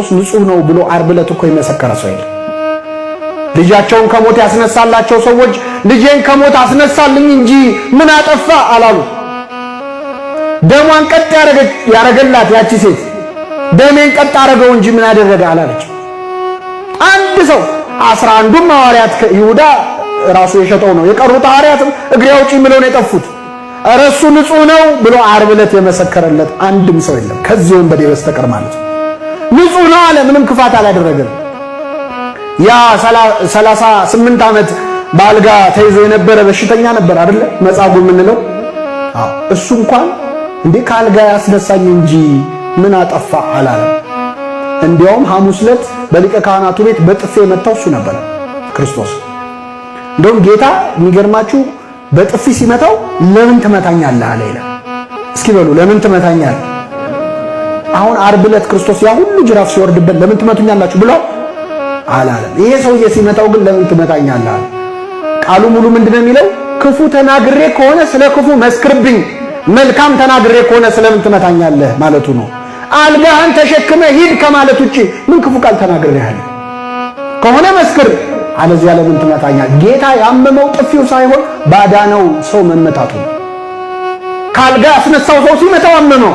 ጲላጦስ ንጹሕ ነው ብሎ ዓርብ ዕለት እኮ የመሰከረ ሰው የለም። ልጃቸውን ከሞት ያስነሳላቸው ሰዎች ልጄን ከሞት አስነሳልኝ እንጂ ምን አጠፋ አላሉ። ደሟን ቀጥ ያረገላት ያቺ ሴት ደሜን ቀጥ አረገው እንጂ ምን አደረገ አላለች። አንድ ሰው 11ዱም ሐዋርያት ይሁዳ ራሱ የሸጠው ነው። የቀሩት ሐዋርያትም እግሬ አውጪኝ ብለው ነው የጠፉት። ኧረ እሱ ንጹሕ ነው ብሎ ዓርብ ዕለት የመሰከረለት አንድም ሰው የለም ከዚህ ወንበዴ በስተቀር ማለት ነው። ንጹሕ ነው አለ። ምንም ክፋት አላደረገም። ያ 38 ዓመት በአልጋ ተይዞ የነበረ በሽተኛ ነበር አይደለ? መጻጉዕ የምንለው እሱ እንኳን እንዴ ከአልጋ ያስነሳኝ እንጂ ምን አጠፋ አላለም። እንዲያውም ሐሙስ ዕለት በሊቀ ካህናቱ ቤት በጥፌ የመታው እሱ ነበር ክርስቶስ። እንደውም ጌታ የሚገርማችሁ በጥፊ ሲመታው ለምን ትመታኛለህ አለ ይላል። እስኪ በሉ ለምን ትመታኛለህ? አሁን ዓርብ ዕለት ክርስቶስ ያ ሁሉ ጅራፍ ሲወርድበት ለምን ትመቱኛላችሁ ብሎ አላለም። ይሄ ሰውዬ ሲመታው ግን ለምን ትመታኛለህ አለ። ቃሉ ሙሉ ምንድነው የሚለው? ክፉ ተናግሬ ከሆነ ስለ ክፉ መስክርብኝ፣ መልካም ተናግሬ ከሆነ ስለምን ትመታኛለህ ማለቱ ነው። አልጋህን ተሸክመ ሂድ ከማለት ውጪ ምን ክፉ ቃል ተናግሬሃለሁ? ከሆነ መስክር፣ አለዚያ ለምን ትመታኛለህ? ጌታ ያመመው ጥፊው ሳይሆን ባዳነው ሰው መመታቱ ነው። ካልጋ ያስነሳው ሰው ሲመታው አመመው።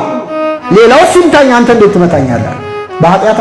ሌላው ሲምታኝ አንተ እንዴት ትመታኛለህ? በኃጢአት